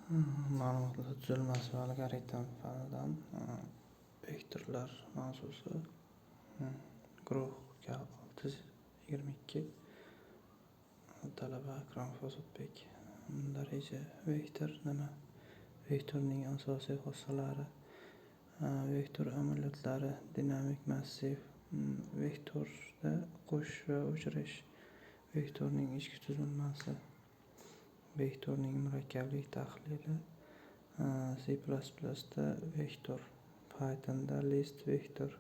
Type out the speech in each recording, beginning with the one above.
Ma'lumotlar tuzilmasi va algoritm fanidan vektorlar mavzusi, guruh K622, talaba Akramov Ozodbek. Mundarija: vektor nima? Vektorning asosiy xossalari, vektor amaliyotlari, dinamik massiv, vektorda qo'shish va o'chirish, vektorning ichki tuzilmasi, vektorning murakkablik tahlili, C++da vektor, Pythonda list vektor,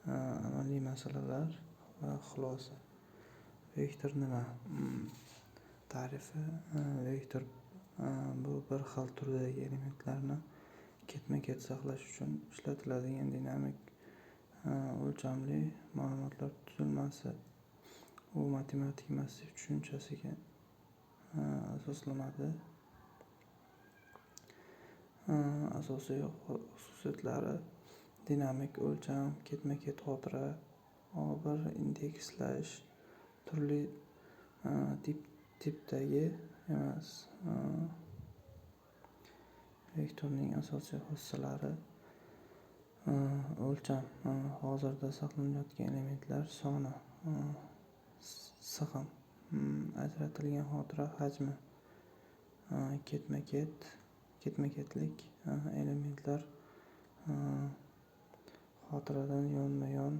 amaliy masalalar va xulosa. Vektor nima? Ta'rifi: vektor bu bir xil turdagi elementlarni ketma-ket saqlash uchun ishlatiladigan dinamik o'lchamli ma'lumotlar tuzilmasi. U matematik massiv tushunchasiga asoslanadi. Asosiy xususiyatlari: dinamik o'lcham, ketma-ket xotira, O1 indekslash, turli tipdagi emas. Vektorning asosiy xossalari: o'lcham, hozirda saqlanayotgan elementlar soni, sig'im, ajratilgan xotira hajmi, ketma-ketlik, elementlar xotiradan yonma-yon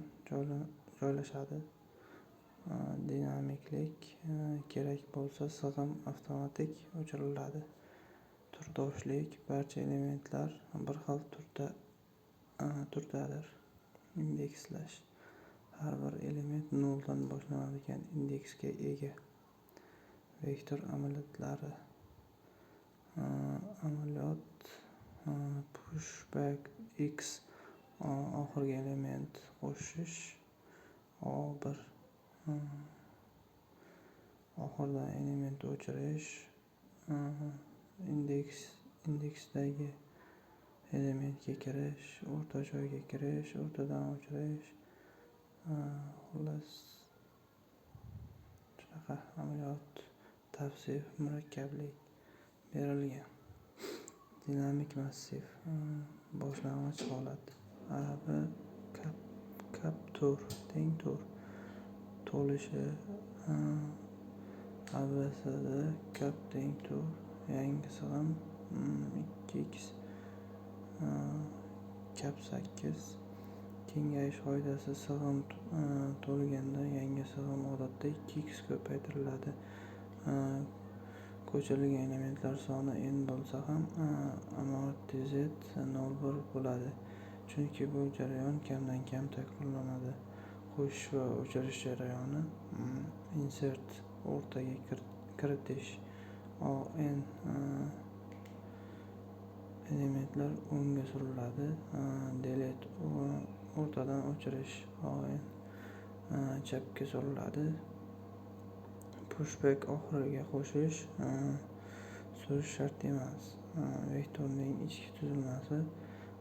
joylashadi, dinamiklik, kerak bo'lsa sig'im avtomatik o'chiriladi, turdoshlik, barcha elementlar bir xil turdadir, indekslash, har bir element noldan boshlanadigan indeksga ega. Vektor amaliyotlari: amaliyot push back x, oxirgi element qo'shish, O1, oxiridan element o'chirish, indeksdagi elementga kirish, o'rta joyga kirish, o'rtadan o'chirish, xullas, shunaqa amaliyot tavsif murakkablik berilgan. Dinamik massiv: boshlang'ich holat a b kap to'rt teng to'rt, to'lishi a b c d kap teng to'rt, yangi sig'im ikki x kap sakkiz. Kengayish qoidasi: sig'im to'lganda yangi sig'im odatda ikki x ko'paytiriladi. Ko'chirilgan elementlar soni n bo'lsa ham, amortiz 0,1 bo'ladi, chunki bu jarayon kamdan-kam takrorlanadi. Qo'shish va o'chirish jarayoni: insert, o'rtaga kiritish, o n, elementlar o'ngga suriladi, delete, o'rtadan o'chirish, o n, chapga suriladi, pushback, oxiriga qo'shish, surish shart emas. Vektorning ichki tuzilmasi,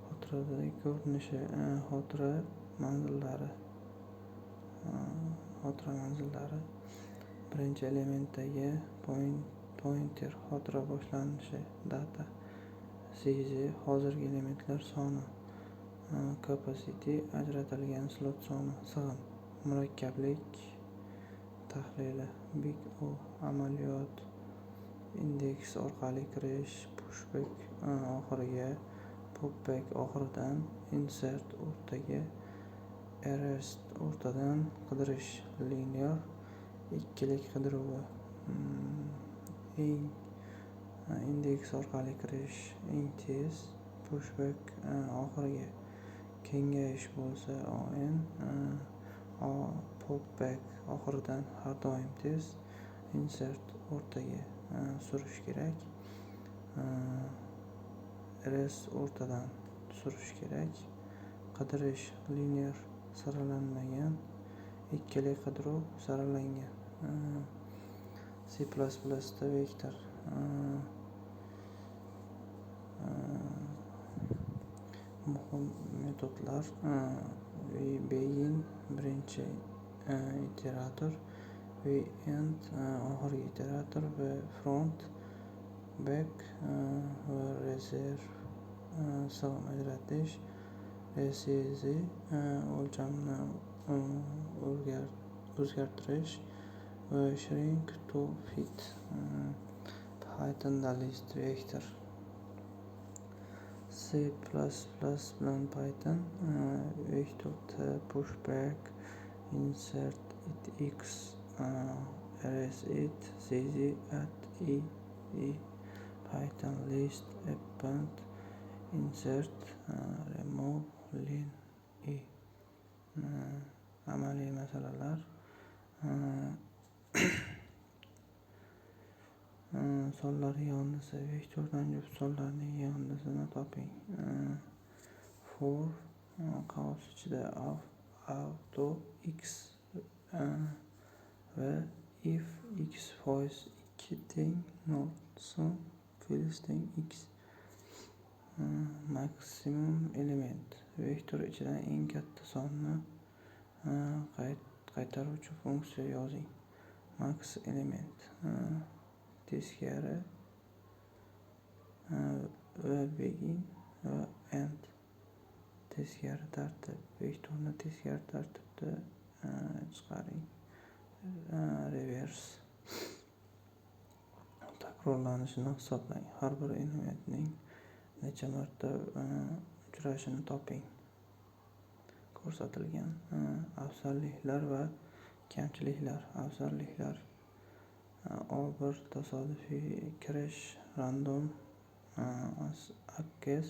xotiradagi ko'rinishi, xotira manzillari: birinchi elementdagi pointer, xotira boshlanishi, data, size, hozirgi elementlar soni, capacity, ajratilgan slot soni, sig'im. Murakkablik tahlili: big O amaliyot, indeks orqali kirish, pushback, oxiriga, popback, oxiridan, insert, o'rtaga, erased, o'rtadan qidirish, linear ikkilik qidiruvi. Eng indeks orqali kirish eng tez, pushback, oxiriga, kengayish bo'lsa o n, o popback, oxiridan har doim tez, insert, o'rtaga surish kerak, erase, o'rtadan surish kerak. Qidirish linear saralanmagan, ikkilik qidiruv saralangan. C++da vektor. Muhim metodlar: begin, birinchi iterator, end, oxirgi iterator va front. Back va rezerv sig'im ajratish, resize, o'lchamni o'zgartirish va shrink to fit. Pythonda list, vektor. C++ bilan Python: vector t, push back, insert it x, reset, size, add i i. Python list: append, insert, remove, len i. Amaliy masalalar: Sonlar yig'indisi. Vektordan juft sonlarning yig'indisini toping. For qavs ichida auto x va if x foiz ikki teng nol sum plyus teng x. Maksimum element. Vektor ichidan eng katta sonni qaytaruvchi funksiya yozing. Max element. Teskari va begin va end. Teskari tartib. Vektorni teskari tartibda chiqaring. Reverse. Takrorlanishini hisoblang. Har bir elementning necha marta uchrashini toping. Ko'rsatilgan afzalliklar va kamchiliklar. Afzalliklar: O1 tasodifiy kirish, random access,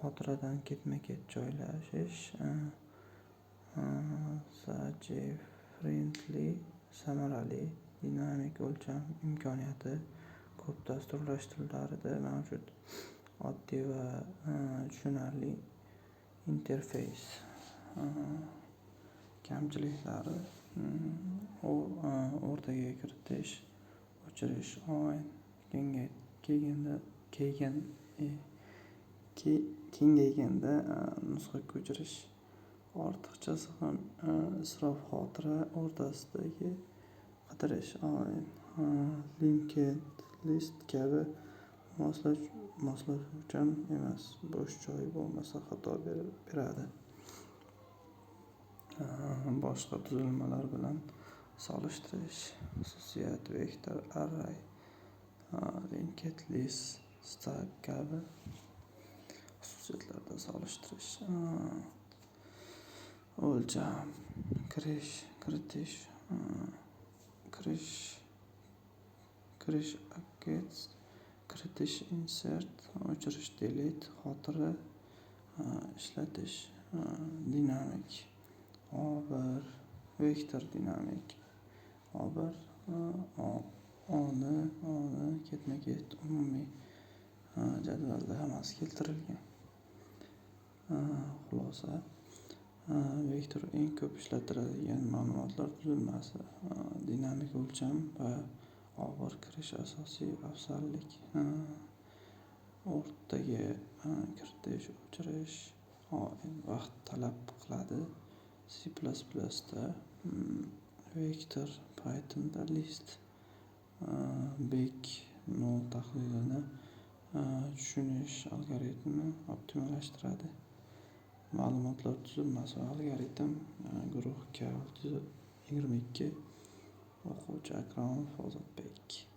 xotiradan ketma-ket joylashish, cache friendly, samarali, dinamik o'lcham imkoniyati ko'p dasturlash tillarida mavjud, oddiy va tushunarli interfeys. Kamchiliklari: o'rtaga kiritish, o'chirish, kengayganda nusxa ko'chirish, ortiqcha sig'im isrof, xotira o'rtasidagi qidirish, linked list kabi moslashuvchan emas, bo'sh joy bo'lmasa xato beradi. Boshqa tuzilmalar bilan solishtirish. Xususiyat: vektor, array, linked list, stack kabi xususiyatlarda solishtirish. O'lcham, kirish, kiritish, kirish access, kiritish insert, o'chirish delete, xotira ishlatish, dinamik O1, vektor dinamik O1, Oni ketma-ket umumiy jadvalda hammasi keltirilgan. Xulosa: vektor eng ko'p ishlatiladigan ma'lumotlar tuzilmasi. Dinamik o'lcham va O1 kirish asosiy afzallik. O'rtaga kiritish, o'chirish vaqt talab qiladi. C++da vektor, Pythonda list. Big O tahlilini tushunish algoritmni optimallashtiradi. Ma'lumotlar tuzilmasi va algoritm. Guruh K 622, o'quvchi Akramov Ozodbek.